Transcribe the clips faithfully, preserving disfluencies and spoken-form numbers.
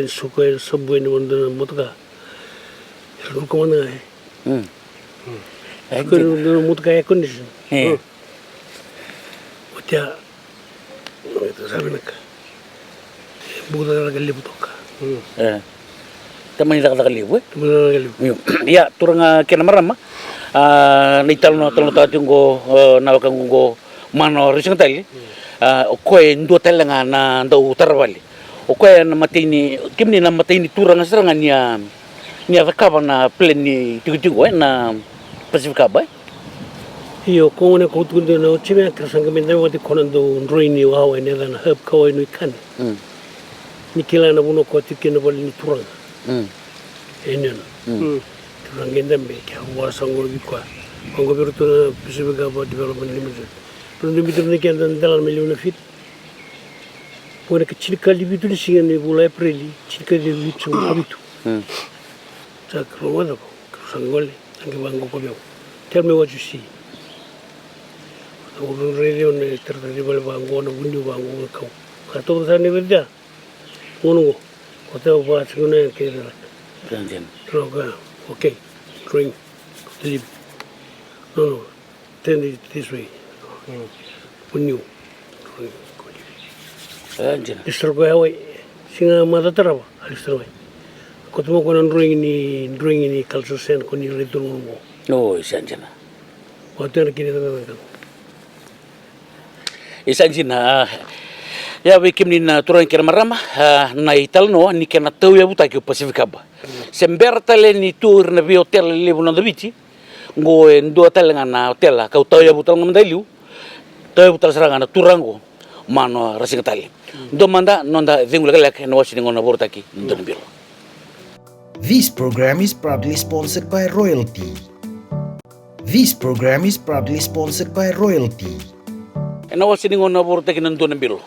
e suka e sabu e ni vanua na motoka. Ruka mada ga e. Mm. E, ruka e ni vanua na motoka air condition. E. Mm. Oti ya. Sa vinaka. Buka cakacaka levu toka. Mm. E. Tamani cakacaka levu, e? Tamani cakacaka levu. Io. Ia, turaga kei na marama, a, na italanoa, talanoataka tiko qo, a, na wekaqu qo, Mano Raisigataile, a, o koya e dua tale ga na dau tara vale. O koya na matai ni, kemuni na matai ni turaga sara ga ni a, ni a cakava na plan ni tikotiko e na Pacific Harbour, e? Io, ko gona ko tukuna na o Jimmy, a kira sa qai mai dau vata ko na dau drawing ni wawa e na yacana Herb Kauai Nuikane. Mm. Ni kila na vanua ko tiko kina na vale ni turaga. Mm. E nena. Mm. Turaga e dabe ke a vua sa qo vei koya. Ko qo vei ratou na Pacific Harbour Development Limited. Ratou dau biuta na keda na delana me levu na fit. Ko na ka tinikaciwa vitu ni siga ni vula Epereli, tinikaciwa vitusagavulu ka vitu. Mm. Sa keirau gole, keirau sa gole, a qai vaqo ko vei au. Tell me what you see. Au raici au na taratara ni vale vaqo, na vuniu vaqo, na kau. Ka toka sa ni raici au. Gauna qo. Ko tau vaqo, sa gauna ya kei raica. Sa dina. Raica, okay. Drawing. Ko te livi. No, no. Turn it this way. Mm. Vuniu. E dina. Alisitara koya wai. Siga macawa tarava, alisitara wai. Ko tuma ko na drawing ni, drawing ni Cultural Centre ko ni raica tu na gauna qo. O, e sa dina. Ko tena kina na gauna. E sa dina, a, ia vei kemuni na turaga kei na marama, a, na italanoa ni kena tauyavutaki o Pacific Harbour. Se bera tale ni tu o ira na veiotela lelevu na noda Viti, qo e dua tale ga na otela kau tauyavu tale ga mada e liu, tauyavu tale sara ga na turaga qo, Manoa Rasigatale. Dua mada noda cegu lekaleka ena wase ni gauna vakarautaki na Dua na Bilo. This program is proudly sponsored by Royalty. This program is proudly sponsored by Royalty. Ena wase ni gauna vakarautaki na Dua na Bilo.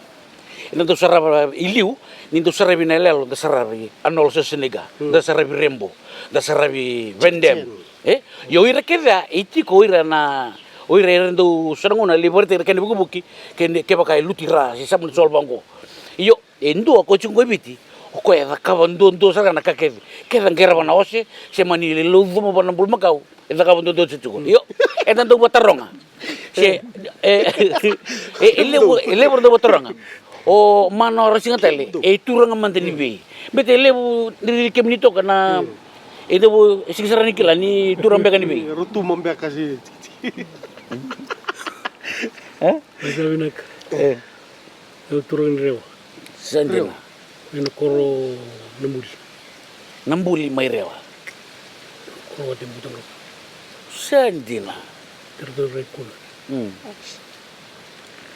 Eda dau sarava i liu, ni dau saravi na yaloyalo, da saravi Arnold Schwarzenegger, da saravi Rambo, da saravi Van Damme. E? Io, o ira kece a, e tiko o ira na, o ira era dau sa na gauna lai vakaraitaki na kena ivukivuki, kei na, kevaka e lutu i ra, se samu na sola vaqo. Io, e dua ko tiko qo i Viti, o koya e cakava duadua sara ga na ka kece. Kece a qai rava na ose, se mani lai laucuma vua na bulumakau. E cakava duadua tiko. Io, eda dau vataroga. Se, e, e, e levu, e levu era dau vataroga. O Manoa Rasigatale, e turaga mada ni vei? Bete e levu ni raici kemuni toka na, e dau, e sega sara ni kila ni turaga beka ni vei. Rotuma beka si. E? Sa vinaka. E. Au turaga ni Rewa. Sa dina. Rewa. Mai na koro Nabuli. Nabuli mai Rewa. Koro Wate Buta Gau. Sa dina. Territory Raikuna. Mm.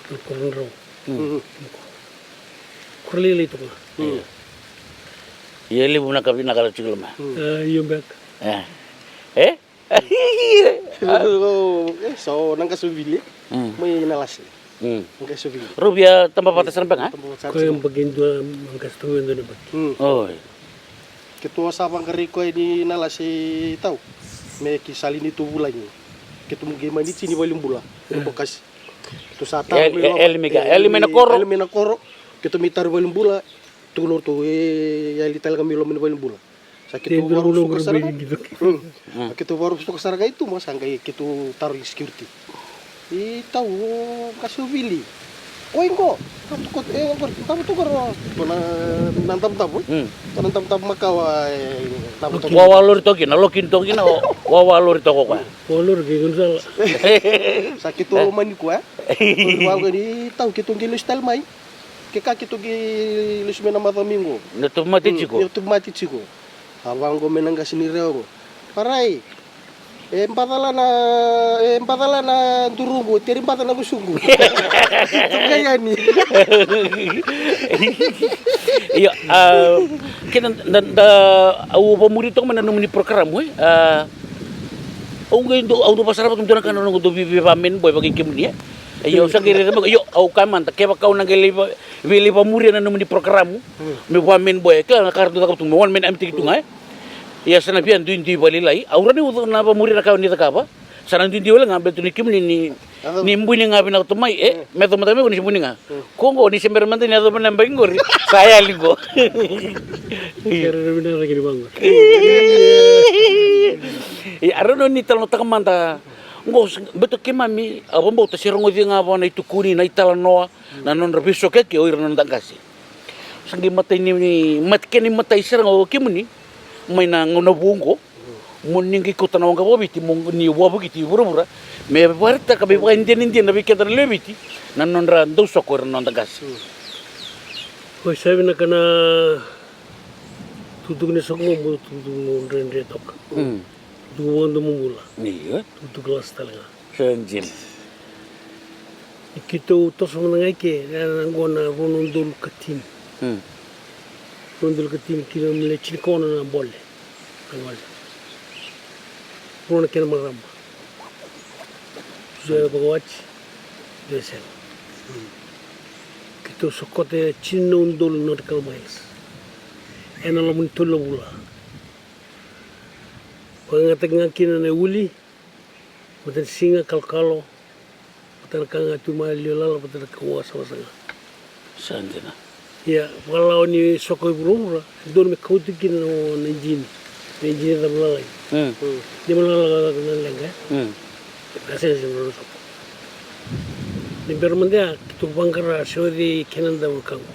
Na koro ni Rewa. Mm. Koro lailai toka. Mm. Ia levu na ka vinaka la tiko loma. Mm. A, io beka. E? E? So na qase vili mai Nalase. Qase vili. Rau via taba vata sara beka, e? Ko yabaki dua na qase tu e dua na baki. Oi. Keitou a sa vaqarai koya ni Nalase tau me ki sali ni tou vulagi. Keitou muqei mai ni tini valenibula. Bokasi. Keitou sa taru mai loma. Eli mai na koro. Eli mai na koro. Keitou mai taru valenibula. Tukuna ratou e yali tale ga mai loma ni valenibula. Sa keitou vakarau suka sara ga. Sa keitou vakarau suka sara ga i tuba, sa qai keitou tarogi security. I tau, o qase o Vili. Oi qo. Tau tu qo, e qo, tau tu qo. Ko na, na davudavu. Ko na davudavu makawa, e davudavu. Wawa lori toki, na loki toki na wawa lori toki koya. Wawa lori kei Gonzalo. Sa keitou lomani koya. Wawa ni tau keitou qai lesu tale mai. Ke ka keitou qai lesu mai na macawa mai qo. Na tuvamate tiko. Na tuvamate tiko. A vaqo mai na qase ni Rewa qo. Parai. E bacala na, e bacala na duruqu, teri baca na gusuqu. Tuka yani. Io, a, keda da, da, au vakamuri toka mai na nomuni porokaramu, e. A, au qai dau, au dau vakasarava tu dua na ka na noqu dau vei, vei vakaman boy vakai kemuni, e. Io, au sa qai raica mai, io, au kaya mada, kevaka au na qai lai va, vei lai vakamuria na nomuni porokaramu, me vakaman boy, kila na ka ra dau cakava tu, me one man army tiko tu ga, e. Ia sa na via duidui vakalailai, au rawa ni uca na vakamuria na ka ni cakava, sa na duidui wale ga, baleta ni kemuni ni, ni buni ga vinaka tu mai, e, me yaco mada mai qo ni se buni ga. Ko qo ni se bera mada ni yaco mai na yabaki qori, sa yali qo. Ia, a rawa ni talanoataka mada, qo, baleta keimami, a vakabauta se rogoci ga vua na itukuni, na italanoa, na nodra veisoke ke o ira na noda qase. Sa qai matai ni, ni, mat-, kena imatai sara ga o kemuni, mai na gauna vou oqo, mo ni qai kauta na waqa vakaviti, mo ni wavokiti vuravura, me vakaraitaka, me vakaidinadina vei keda na lewe Viti, na nodra dau soko ira na noda qase. Oi, sa vinaka na tukutuku ni soko qo, mo tukutuku mo dredre toka. Mm. Tukutuku vakadomobula. Io. Tukutuku lasa tale ga. Sa dina. Ni keitou toso mada ga i ke, e, na qo na rua na udolu ka tini. Mm. Rua na udolu ka tini, kina male tinikaono na bole. Na gole. Rua na kena marama. Dua e vakawati, dua e sega. Keitou sokota e tini na udolu nautical miles ena loma ni tolu na vula. Vakayagataki ga kina na uli, matanisiga, kalokalo, vata na ka ga tu mai liu lala, vata na ka wasawasa ga. Sa dina. Ia, vakalawa ni soko e vuravura, e dodonu me kauti kina na, na ijini. Na ijini e cava lalai. Mm. Ni ma lalai na leqa, e? Mm. Ka sega, sega na soko. Ni bera mada ya, keitou vaqara se o cei kena dau ka qo.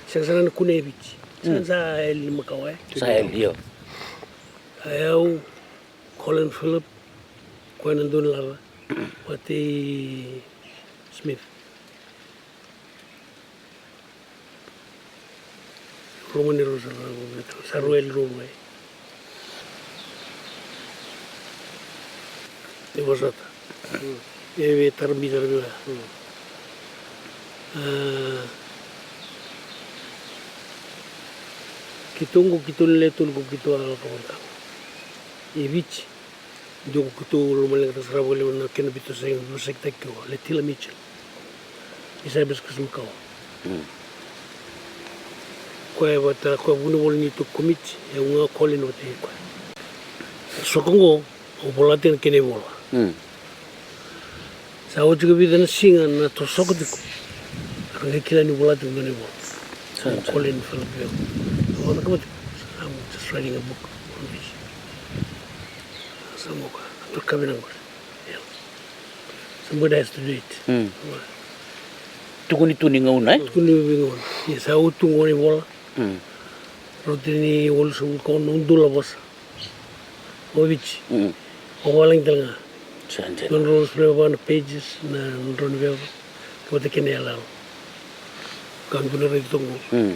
Sega sara ga ni kunea e Viti. Sega, mm, sa yali ni makawa, e? Sa yali, io. A yau, Colin Philip, koya na dau ni lala, vata kei Smith. Rua mani rau sa rau, sa rau yali rau mai. Ni vosota. Mm. E vei tara bica na vei. Mm. A, keitou qo, keitou na le tolu qo, keitou a lako vata. E Viti. Dua ko keitou lomaleqataka sara vakalevu na kena veitosoyaki, veivosakitaki kina o Letila Mitchell. Ni sa vesukusuku makawa. Mm. Koya vata, koya vunivola ni tu komiti, e au ga, Colin vata kei koya. Soko qo, au vola tiko na kena ivola. Mm. Sa oti ka vica na siga na tou soko tiko. Era qai kila ni vola tiko na ivola. Sa, sa. Colin Philip. Au vola tiko. I'm just writing a book on this. Sa moka, a turaga vinaka qori. Ia. Somebody has to do it. Mm. Tukuni tu ni gauna, e? Tukuni tu ni gauna. Ia sa oti tu qo na ivola. Mm. Rauta ni walusagavulu ka ono na udolu na vosa. O Viti. Mm. O valagi tale ga. Sa dina. Nodrau sivia na pages, na nodrau ni veva. Vata kei na iyaloyalo. Ka dua na raici toka qo. Mm.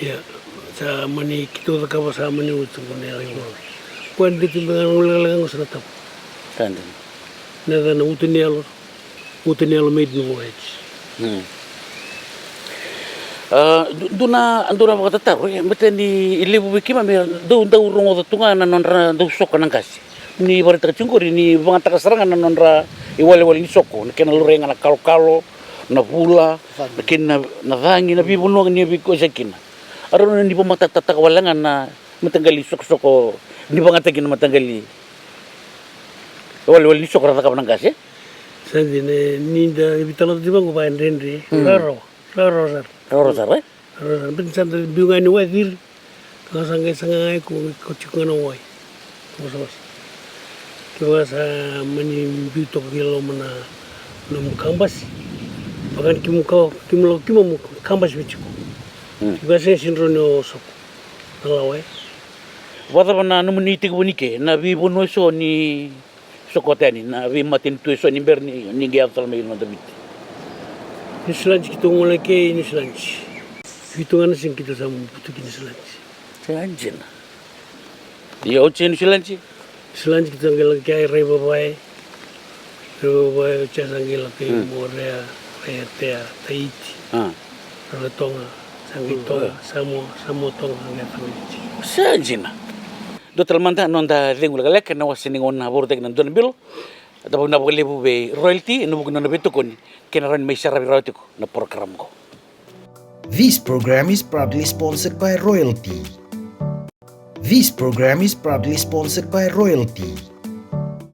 Ia, sa mani keitou cakava, sa mani oti toka qo na iyaloyalo. Koya dua tu beka na gole lekaleka qo sa na tabu. Sa dina. Na yacana Uta ni Yalo, Uta ni Yalo Maiden Voyage. Mm. A, du-, dua na, dua na vakatataro, e, baleta ni levu vei keimami e dau, dau rogoca tu ga na nodra dau soko na qase. Ni vakaraitaka tiko qori ni vakayagataka sara ga na nodra iwalewale ni soko, na kena laurai ga na kalokalo, na vula, na kena, na cagi, na veivanua ni veikoya kina. A rau na ni vakamatatataka wale ga na mataqali sokosoko ni vakayagataki na mataqali iwalewale ni soko ra cakava na qase. Sa dina, ni da veitalanoa tiko vaqo vakadredre, mm, rawarawa, rawarawa sara. Rawarawa sara, e? Rawarawa sara. Baleta ni sa da biu ga yani wai Ciri. Ka sa qai saga ga iko, iko tiko ga na wai. Wasawasa. Kevaka sa mani biu toka ki loma na, na nomu kabasi. Vaka ni kemu ka, kemu lako, kemu kabasi vei tiko. Mm. Kevaka sega, sega ni rawa ni o soko. Na lawa, e? Vakacava na nomuni tekivu ni ke, na veivanua eso ni sokota yani, na veimatanitu eso ni bera ni, ni qai yaco tale mai na noda Viti? Niusiladi, keitou gole i ke i Niusiladi. Vitu ga na siga keitou sa butuki Niusiladi. Sa dina. Io, oti e Niusiladi? Niusiladi keitou sa qai lako i ke, Raivavae. Raivavae, oti sa qai lako i, mm, Moorea, Raietea, Tahiti. A. Rarotoga, sa qai, mm, Toga, Samoa, Samoa Toga, sa qai Tahiti. Sa dina. Dua tale mada na noda cegu lekaleka ena wase ni gauna vakarautaki na Dua na Bilo. Vinaka vakalevu vei Royalty ena vuku ni nona veitokoni kei na rawa ni mai saravi rawa tiko na porokaramu oqo. This program is proudly sponsored by Royalty. This program is proudly sponsored by Royalty.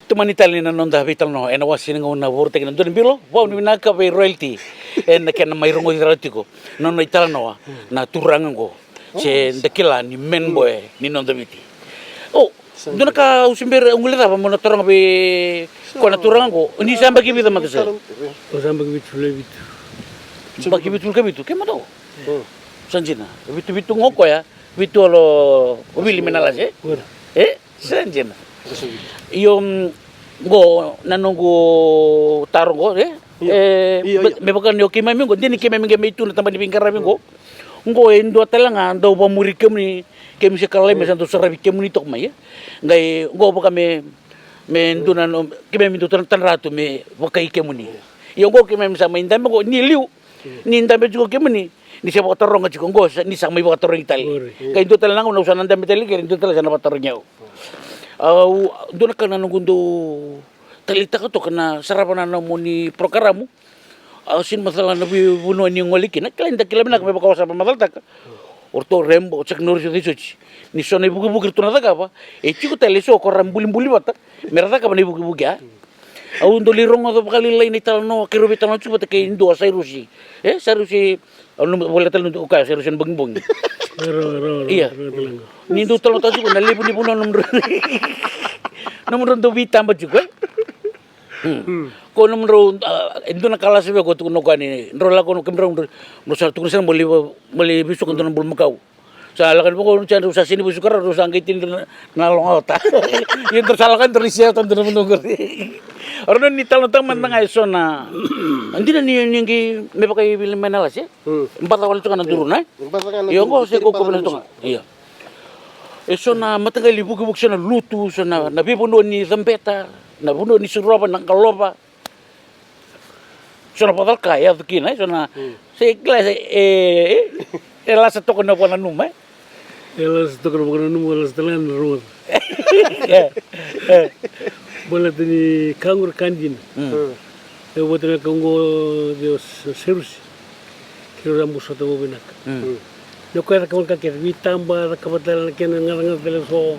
Tomani tale na noda veitalanoa ena wase ni gauna vakarautaki na Dua na Bilo. Vakavinavinaka vei Royalty ena kena mai rogoci rawa tiko na nona italanoa na turaga oqo. Se da kila ni man boy ni noda Viti. O, dua na ka au se bera, au guilecava mo na taroga vei koya na turaga oqo, ni sa yabaki vica mada sara? Au sa yabaki vitu, vitu. Yabaki vitu ka vitu, ke mada o. Mm. Sa dina, vitu, vitu ga o koya, vitu yalo wili me na lase. E? Sa dina. Io, mm, qo na noqu taro qo, e? E, io, me, io. Me vaka ni o keimami qo, dina ni keimami qai mai tu na taba ni veiqaravi qo. Qo e dua tale ga dau vakamuri kemuni, kemuni se kalai me sa dau saravi kemuni toka mai, e. Qai qo vaka me, me dua na no, keimami dau tadra tu me vakai kemuni. Io qo keimami sa mai dabe qo, ni liu, ni dabe tiko kemuni, ni se vakataroga tiko qo, sa, ni sa mai vakatarogi tale. Qori. Qai dua tale na gauna au sa na dabe tale kei ira, dua tale sa na vakatarogi au. Au, dua na ka na noqu dau taleitaka toka na sarava na nomuni porokaramu. Au sega ni macala na veivanua ni gole kina, kila ni da kila vinaka me vaka au sa vakamacalataka. O ratou Rebo, o Chuck Norris, o cei soti. Ni so na ivukivuki ratou na cakava, e tiko tale e so ko ra bulibuli vata me ra cakava na ivukivuki, a. Au dau lai rogoca vakalailai na italanoa, keirau veitalanoa tiko vata kei dua o Sairusi. E, Sairusi, au nanuma, voleka tale na dua, o koya o Sairusi na bogibogi. Io. Ni dau talanoataka tiko na levu ni vanua nomudrau, nomudrau dau veitaba tiko, e. Ko nomudrau, a, e dua na kalasi vei ko tukuna o koya ni drau lako na kemudrau, drau sa tukuna sara mo lai va-, mo lai veisuka dua na bulumakau. Sa lako ni vakaono sa drau sa sega ni veisuka rawa, drau sa qai tini na, na logaota. Ia drau sa lako drau ni sea ta dua na vanua qori. Ora ni talanoataka mada ga e so na, dina ni, ni qai me vaka i Vili mai na lase. Baca wale toka na duruna, e. Io qo se ko ko vale toka. Io. E so na mataqali vukivuki, so na lutu, so na, na veivanua ni cabeta, na vanua ni surova, na qalova. So na vakacalaka e yaco kina, e so na, se kila, e, e, e lasa toka na vakananuma, e. E lasa toka na vakananuma, e lasa tale ga na rogoca. Baleta ni ka qori ka dina. E vata na ka qo, o Sairusi. Keirau sa bau sota vakavinaka. Na koya cakava na ka kece, veitaba, cakava tale na kena gacagaca tale so.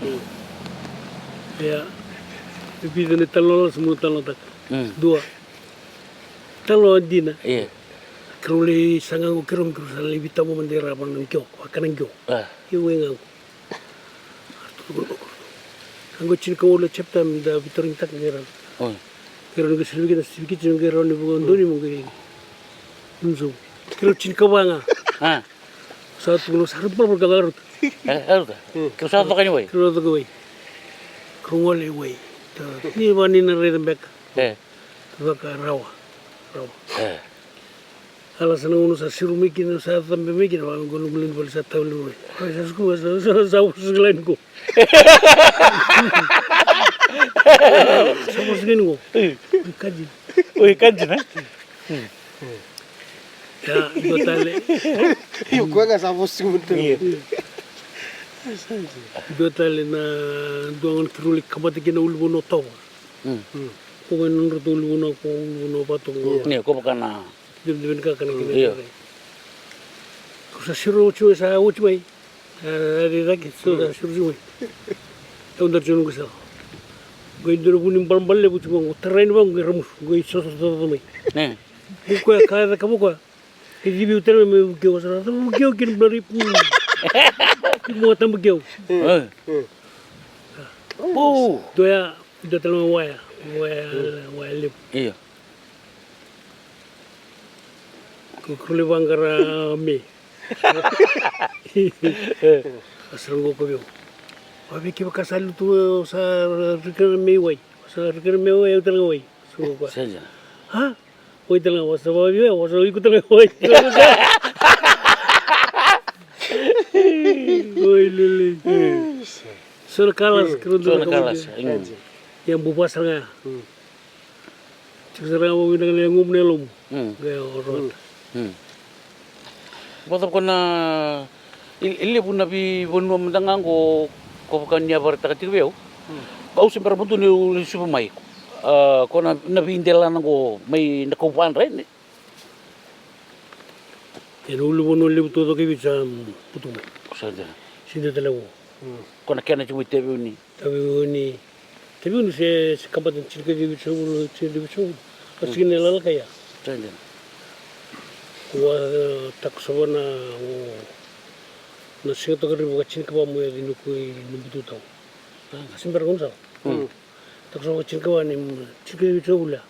Ia, e vica na italanoa lasa mo talanoataka. Dua. Talanoa dina. Keirau lai saga qo, keirau, keirau sa lai veitaba mada i ra vaka na qio, vaka na qio. Io, wai ga qo. Sa qo tinikawalu na chapter me da veitarogi taka qai rau. Qai rau ni qai silivi kina, silivi kina, qai rau ni vakadonui mo qai. Keirau tinikava ga. Sa tukuna sa rau balabala ka rau. Keirau sa coka ni wai. Keirau coka wai. Keirau gole i wai. Ni vaka ni na raica beka. Coka rawa. Rawa. A lasa na gauna sa siro mai kina, sa cabe mai kina, vaqo na guleni vale sa tau levu mai. Sa suku, sa, sa, sa vosa kila ni ko. Sa vosa kila ni ko. Oi, kajina. Oi, kajina. Ia, dua tale. Io, koya ga sa vosa tiko mai tale. Dua tale na dua gauna keirau lai kamata kina ulunivanua toka. Ko ga nodratou ulunivanua, ko ulunivanua vatoka. Io, ko vaka na Dina, dina, kakana kina. Io. Ko sa siro oti mai, sa oti mai. A, a, a, a, so sa siro oti mai. Au dara tiko noqu sala. Qai dua na vu ni balabala levu tiko, qo tarai ni vaqo, qai ramusu, qai sosososo mai. E. Ko koya ka yaca ka vaka koya. E civi au tale mai, mai vukeu, sa ra vukeu kina balari. Mo tabukeu. E. Pu. Dua ya, dua tale mai waya, waya, waya levu. Io. Ko, ko lai vaqara me. A sara qo ko vei au. Vavei kevaka sa lutu, sa rika na me i wai. Sa rika na me i wai, au tale ga wai. Sa qo ko. Sega. Ha? Wai tale ga, sa vavei, sa iko tale ga wai. Wai lele. So na kalas, so na kalas. Ia buba sara ga. Tiko sara ga vakavinaka na yagomu, na yalomu. Qai o rota. Vakacava ko na, e, e levu na veivanua mada ga qo ko vaka ni a vakaraitaka tiko vei au. Au se bera mada ni au lesuva mai. A, ko na, na veidelana qo mai na kauvadra, e, ne? E na ulunivanua levu taucoko e Viti sa butu mai. Sa dina. Sega tale qo. Ko na kena tiko mai Taveuni. Taveuni. Taveuni se, se kabata ni tinikaciwa vitusagavulu, tinikaciwa vitusagavulu. Au sega ni lalakai ya. Sa dina. Ko a, e, Takosova na, o, na siga toka ni vaka tinikava mo yaco i Nuku i Nabututau. A, se bera kau na sala. Takosova tinikava ni, tinikaciwa vitusagavulu ya.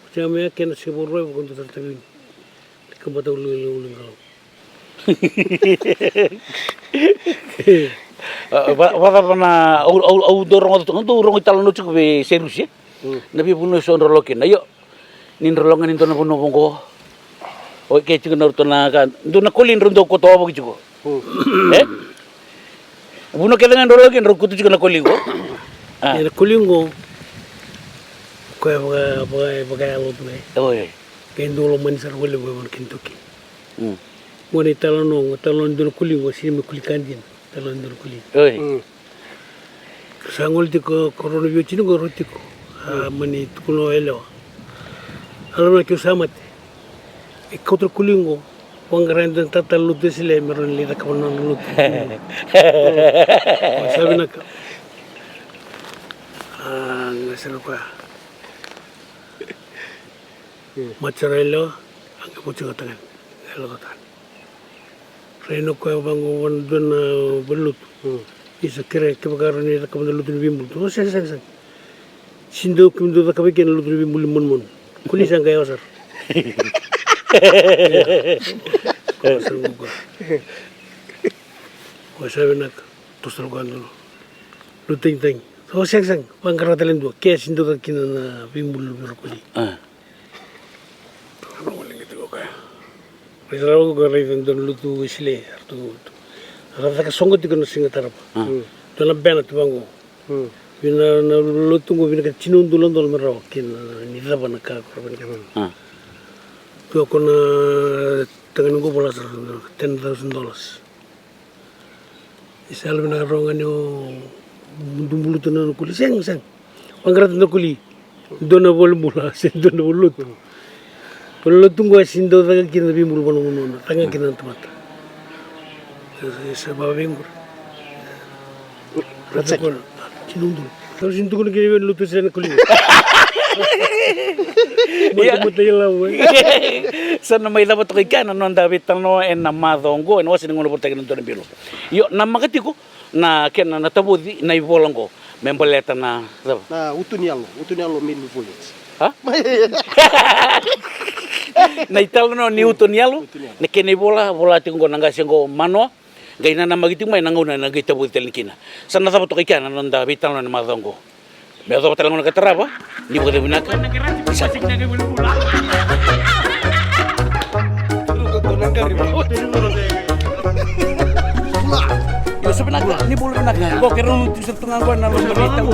Oti ya me ya kena siga Vakarauwai vakadua sara Taveuni. Kabata ulu, ulu, ulu, ulu. A, va, vakacava na, au, au, au dau rogoca tu, au dau rogo italanoa tiko vei Sairusi, e? Na veivanua eso drau lako kina. Io. Ni drau lako ga ni dua na vanua vaqo. O ke tiko na ratou na ka, dua na koli drau dau koto wavoki tiko. E? Vanua kece ga drau lako ke drau koto tiko na koli qo. A. E na koli qo. Koya vaka, vaka, vakayalo tu e. Oi. Ke dua lomani sara wale vaka vaka kina toki. Qo na italanoa, qo talanoa ni dua na koli qo, sini me koli ka dina. Talanoa ni dua na koli. Oi. Sa gole tiko ko rau na veiwatini qo rau tiko. A, mani tukuna o yalewa. A lomana keu sa mate. E kauta na koli qo. Vaqara e dua na talatala lotu e Sele me rau ni lai cakava na nona lotu. Sa vinaka. A, ga sara koya. Mate sara o yalewa. A qai vauci ga tagane. Yalewa tagane. Rai na koya vaqo vua na dua na valenilotu. Isa, kerea kevaka rau ni cakava na lotu ni veibulu. O sega, sega, sega. Sega ni dau, kemudou cakava i ke na lotu ni veibulu ni manumanu. Ko ni sa qai yawa sara. Ia. Ko sa qo koya. Ko sa vinaka. Toso tale koya donu. Lotu tagitagi. O sega, sega. Vaqara tale dua. Ke sega ni dau caka kina na veibulu vei ira koli. A. Rau gole tiko koya. Raica rawa ko raica dua na lotu e Sele, ratou, ratou. Ra caka soqo tiko na Siga Tarava. A. Dua na bena tu vaqo. Vei na, na lotu qo vinakata tini na udolu na dola me rawa kina ni cava na ka ko ra vinakata. A. Dua ko na tagane qo vola sara ten thousand dollars. Isa, yalovinaka rawa ga ni o dubuluta na koli. Sega, sega. Vaqara tu na koli. Dua na valebula se dua na valelotu. Valenilotu qo e sega ni dau caka kina na veibulu vua na vanua, caka kina na tamata. Isa, isa, vavei qori. Rata qori. Tini na udolu. Au sega ni tukuna kina vei na lotu se na koli. Ia. Mata, mata ilavo, e. Sa na mai cava toka i kea na noda veitalanoa ena macawa oqo, ena wase ni gauna vakarautaki na dua na bilo. Io, namaka tiko na kena na tavoci na ivola oqo me baleta na cava? Na uto ni yalo, uto ni yalo, male ni voyage. A? Na italanoa ni uto ni yalo, uto ni yalo. Na kena ivola, vola tiko oqo na qase oqo Manoa. Qai nanamaki tiko mai na gauna ena qai tavoci tale kina. Sa na cava toka i kea na noda veitalanoa ena macawa oqo. Me yacova tale na gauna ka tarava, ni vakacegu vinaka. Isa. Io, sa vinaka, ni bula vinaka. Qo keirau tu sara tu ga qo ena loma ni tau.